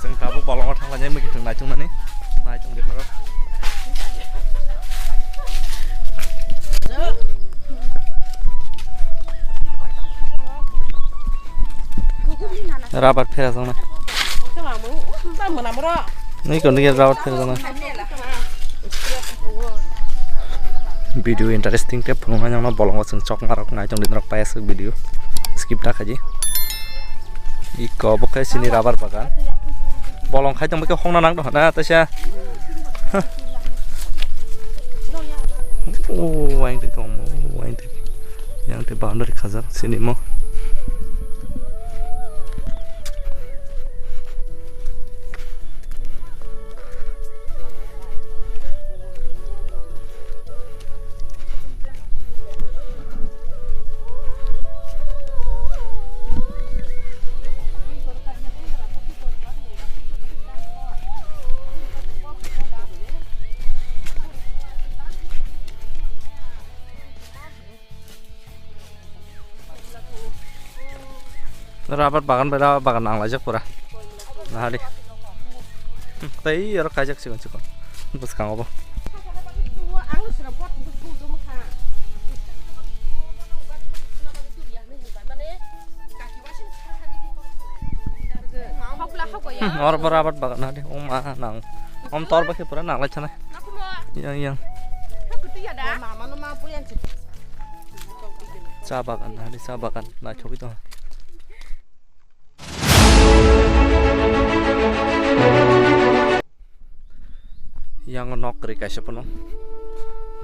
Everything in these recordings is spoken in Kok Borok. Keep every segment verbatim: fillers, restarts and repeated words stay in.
Chwng tabuk bolongo thanglainai, mwkhwtwng naichukmani. Naichung de. Rubber phera jana. Nui ko nui rubber phera jana. Video interesting khe phunuknai nangno bolongo chwng chokmarok nai tongdi norok paiya swk video skip ta khaidi. Iko bo khe chini rubber bagan. Bolong khai tongbai khe hokna nang dohana taisa. O wain twi tong, o wain twi. Yang twi boundary khajak chini mo. Rubber bagan bai rubber bagan nanglaijak pura. Nahadi. Hmm, tei oro kaijak chikon chikon. Bwskango bo. Hmm, oro bo rubber bagan nahadi. O ma nang. Om tor ba khe pura nanglai thanai. Yang, yang. Cha bagan, nahadi cha bagan. Naithogwi tongo. Yang nok kwrwi kaisa phano.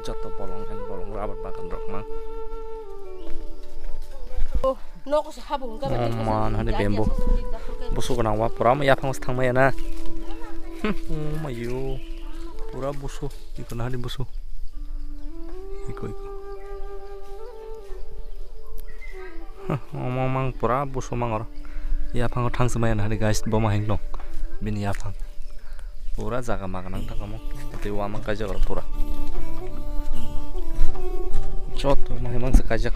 Joto bolong and bolong rubber bagan rok mang. Oh, nok se habo hwnka ba. Oh, man, hade bamboo. Busu gwnang wa pura ma yaphang thangmaya na. Hmm, oh, mayo. Pura busu. Iko nahadi busu. Iko, iko. Huh, omo mang pura busu mang oro. Yaphango thangsi maya nahadi guys, boma heng dong. Bini yaphang. Pura jaga maga nang thang omo. Tei wamang kaijak oro pura. Chot, mahimang se kaijak.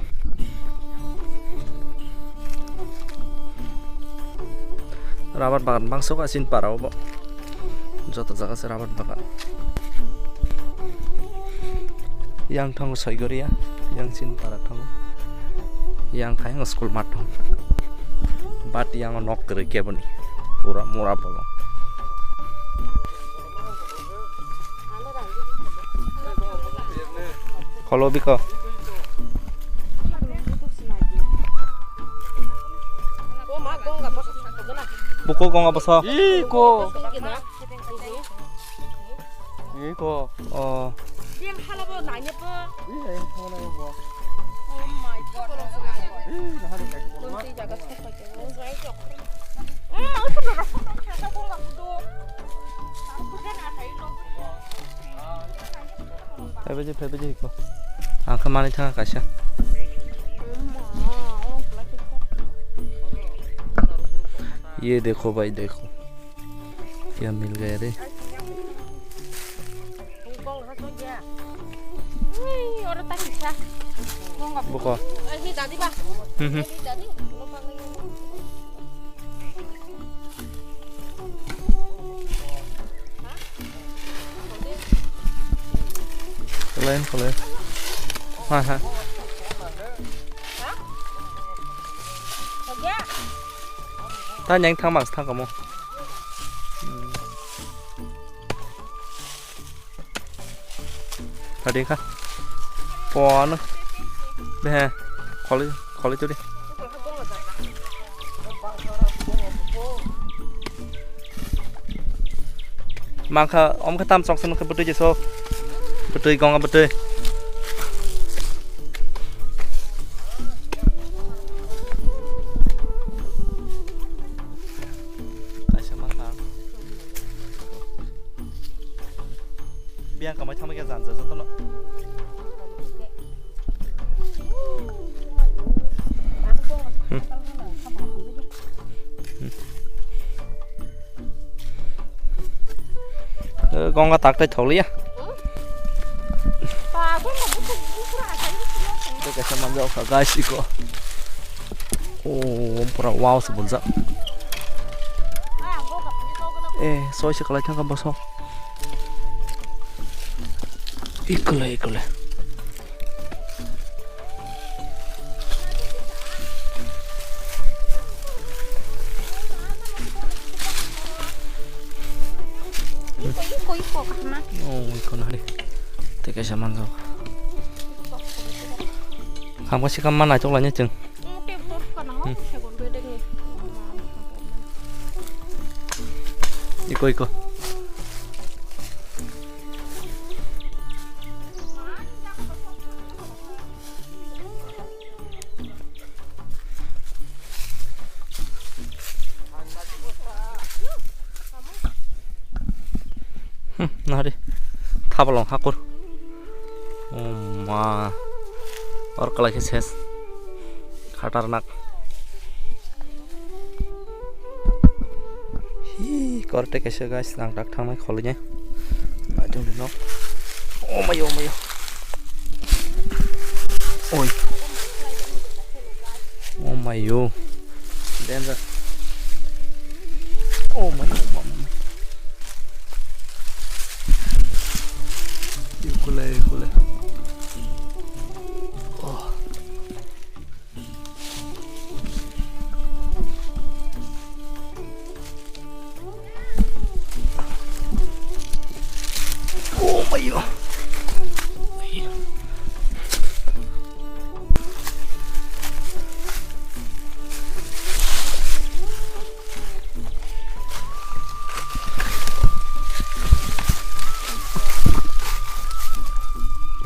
Rubber bagan bangso ka sin para obo. Joto jaga se rubber bagan. Yang thango Soigoria, yang Chinpara thango. Yang khe ang school mat thango. But yang nok kwrwi keboni. Pura mura bolong. Kholo biko. Buko gonga boso. Iko. Iko. Oh. Phaibadi, phaibadi iko. Ang khe manwi thangkha kaisa. Ye dekho bhai, dekho. Kya mil gaya re? Buko. Hmm, hmm. Kalayan, kalayan. Ha, ha. Ta nyang thang bang thang kamo. Hmm. Tadi kha. Pon. Behe. Kholi, kholi turi. Mangkha, om kha tam chok sano khe bwtwi jesok. Bwtwi, gonga bwtwi. Kaisa mangkha. Biyang kamai thangma khe janja jotono. Hmm. Hmm. Eh, gonga tak tai thokliya. Tei kaisa manjak kha guys iko. Oh, pura wow se buljak. Eh, soi se kalai thangkha boso. Ikole, ikole. Iko, iko, iko, kaham. Oh, iko nari. Tei kaisa manjak. Hamkha sikam ma naitok lainai chwng. Hmm. Iko, iko. Hmm, nari. Thabolong hakur. Oh ma. Or kalai khe ses. Khatarnak. Hi, korte kaisa guys, nang tak thangnai kholinya. Naitong di nok. Oh mayo, oh mayo. Oi. Oh mayo. Danger. Oh mayo, oh mayo. Ikole, ikole. Oh. Oh, mayo.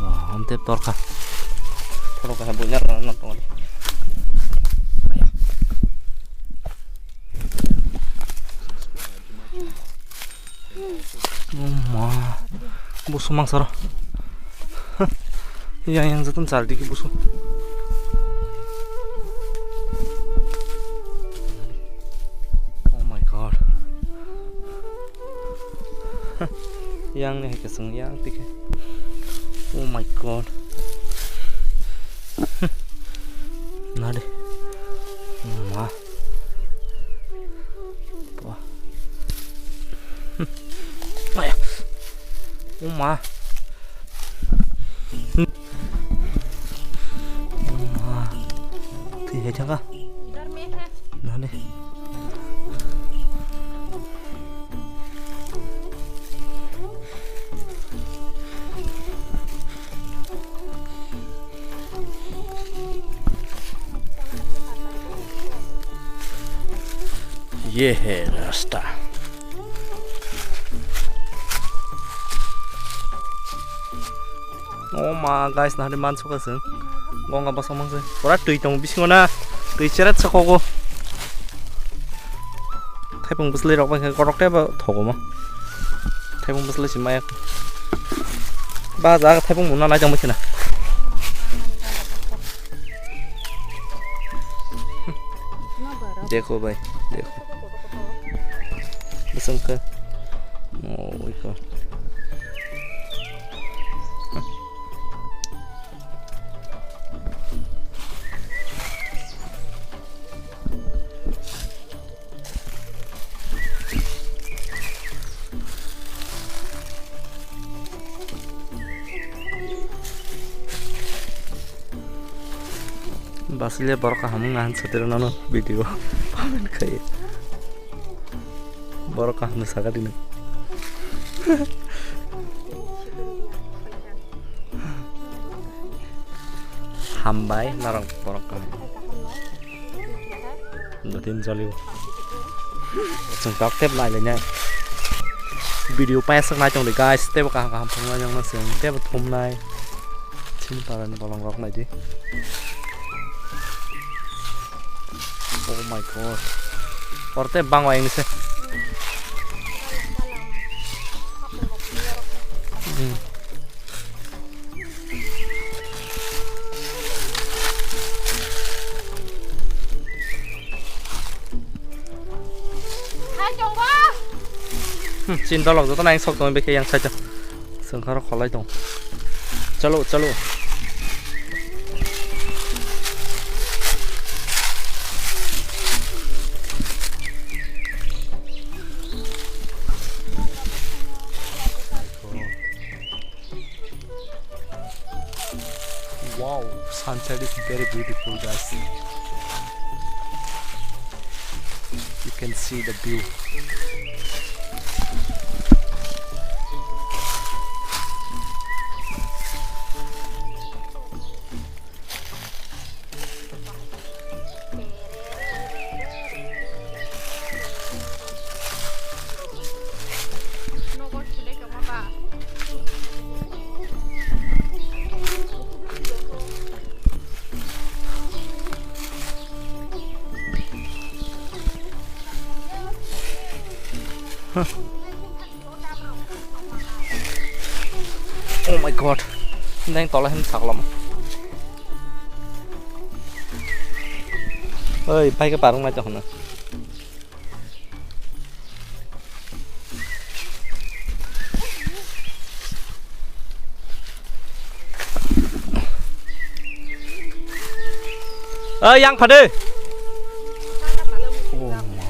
Wah, amtep torkha. Torkha bunya rana tongo. Oh ma, busu mangsaro. Yang, yang jatun char digi busu. Oh my God. Yang ni hai kasung yang tike. Oh my God. Nade. Ma. Wah. Aya. Oh ma. Oh ma. Twi hai thangkha. Nani. Ye hai rasta. Oh ma, guys, nahari mansukha chwng. Gonga bwsa mansukha. Pura twi tongo bisingo na. Twi cheret sa khogo. Thaipung bwslai rok bai khe kotok tebo thogo mo. Thaipung bwslai si maya. Ba ja thaipung muna nai tong bai khna. Dekho bhai, dekho. Bwswng khe. Oh, oi kho. Basile borok kaham wngna han sotiro nano video comment khai. Borok kaham no saka dino. Hambai norok borok kaham. Dutin jolio. Chwng tok tep nai le nai. Video paisok nai tong di guys, tebo kaham kaham thumnai nang na chwng tebo thumnai. Chini parani bolong rok nai di. Oh my God. Orte bangwa ini se. Hmm. Hmm, chin dolok joto nang sok tong beke yang saja. Sengkaro kholai tong. Chalo, chalo. That is very beautiful, guys. You can see the view. Oh my god. Neng tola hin saklam. Oi, pai ke parung nai to hana. Oi, yang phade. Oh ma.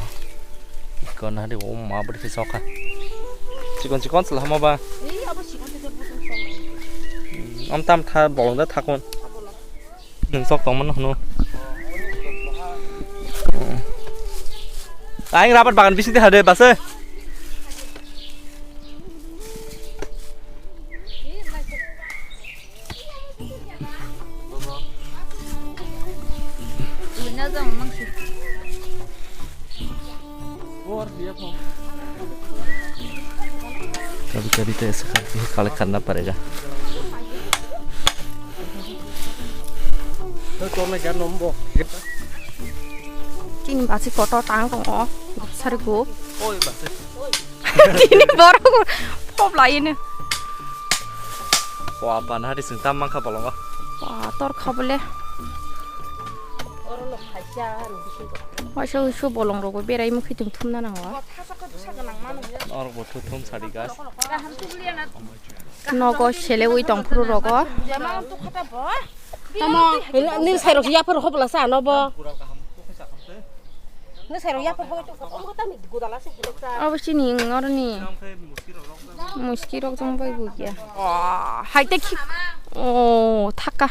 Ikon hade, oh ma, beri ke soka. Chikon chikon salah ma ba. Am tam tha bolong da thakon. Nwng sok tongmano hwno. Ayang rabar bagan bising de hade base. कभी कभी तो ऐसा करके ही कलेक्ट करना पड़ेगा। Chini basi kotor tang tongo, sari go. Chini borok pop laino. Wa, bana hari sing tam mangkha bolongo. Wa, tor kha bole. Waisa uisu bolong rogo berai mukhi tung thumna nango. Oro bo thu thum sadi gas. Nogo sele ui tong phuru rogo. Tamo, ni sairok yapar hobla sa no bo. Ni sairok yapar hobla to, om kota mi gudala se helek sa. Abo sini ngorni. Muski rok jong bai bugia. Oh, hai te khik. Oh, thaka.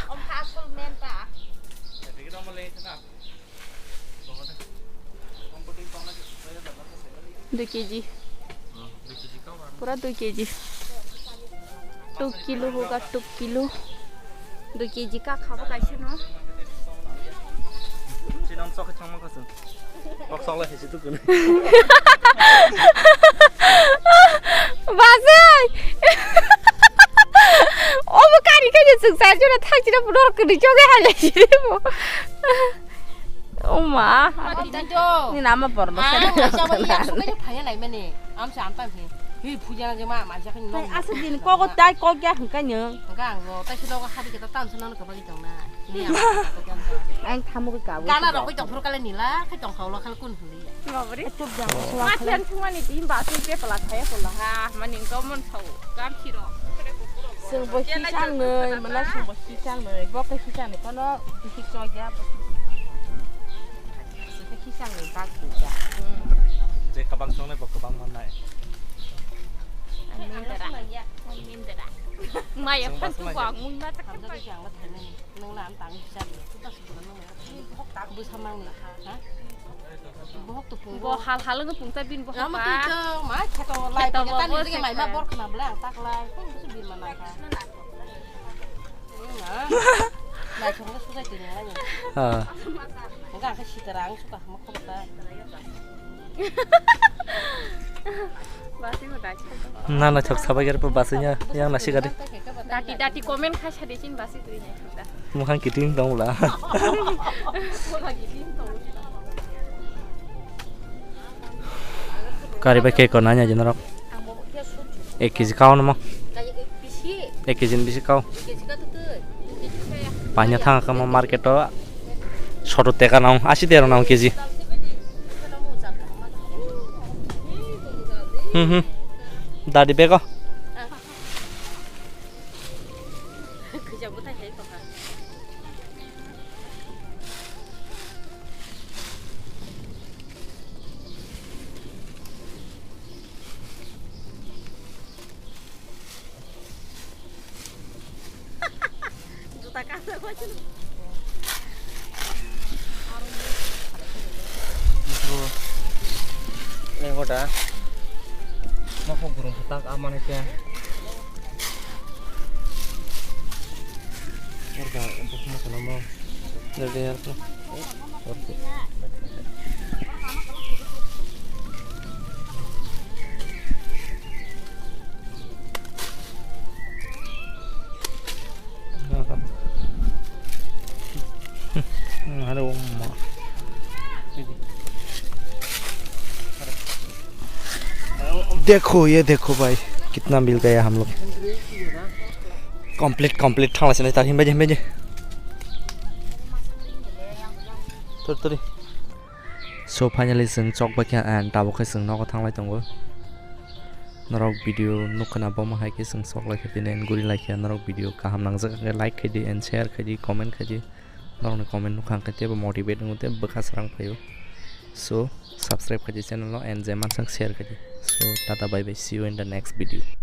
Dui kg. Pura dui kg. Two kilo hoga, two kilo. Dui kg ka khabo kaisa no. Chinam sok thangma kasu. Kok sok lai hisi tu kun. Bazai. Obo kari kari sung sa jora thak jira pura kri choge hale jiri bo. Oma. Ni nama porno. Ah, siapa yang suka itu banyak lah ini. Am santai sih. Hi, puja aja mah, masih kan nong. Asa din kok tai kok ya hengkanya. Enggak, enggak. Tai sih lo hari kita tahu senang ke bagi dong nah. Ini apa? Ang thamu ke kau. Gana rokoi tong phuru kale nila, kai tong khau lo kale kun huli. Mabri. Chuk jang. Matian thumani tin ba sui pe pala thaya pala. Ha, maning ko mon thau. Gam khiro. Sing bo hi chang noi, mana sing bo hi chang noi. Bo ke hi chang noi, kono bisi chogya bo. Sing ke hi chang noi bak buja. Je kabang song noi bo kabang man nai. Amin dara. Amin dara. Maya phan tu ba mui ma tak. Nang na am tang hi chang noi. Bwsa mangni, ha? Bohok to phungo. Bo hal hal wngwi phungsa bini bohok. Lama ba. Twi to, ma kheto lai kheto phungo, bo tini se mai ma khe. Bor khna bwle ang tak lai. Phung bwse bin ma nai kha. Hmm, na. Lai thong le sujai tini lai. Ah. Enggak, angke sitara ang suka ma khobor ta. Nana chok sabai ger po basi nya yang nasi gadi. Dati dati komen kha sadi chin basi tui nya. Mukhang kiting tong la. Kari bai keko nanya jenarok. Ek kg kao namo. Ek kg ni bisi kao. Panya thang kamo market o. Soto teka nang, asi tero nang kg. Hmm, hmm. Dadi bego. Juta kasa ko chini. Oda. Mokok burung phatak amane ke. Orda bukma salamo. Dede yar ko. Orda. देखो, ये देखो भाई, कितना मिल गया हम लोग। Complete, complete, thang lai sinai, tar himbai, himbai. Tor, tori. So finally chwng chok bai kha and tabuk khe chwng nogo thanglai tongo. Norok video nukha na, bomo hai khe chwng chok lai kha tini and guri lai kha. Norok video kaham nangjak khe like khai di and share khai di, comment khai di. Norokni comment nukha hwnkhe teibo motivate wngo tei bwkha srang phaio. So subscribe khai di channel o and je mansak share khai di. So tata bye bye, see you in the next video.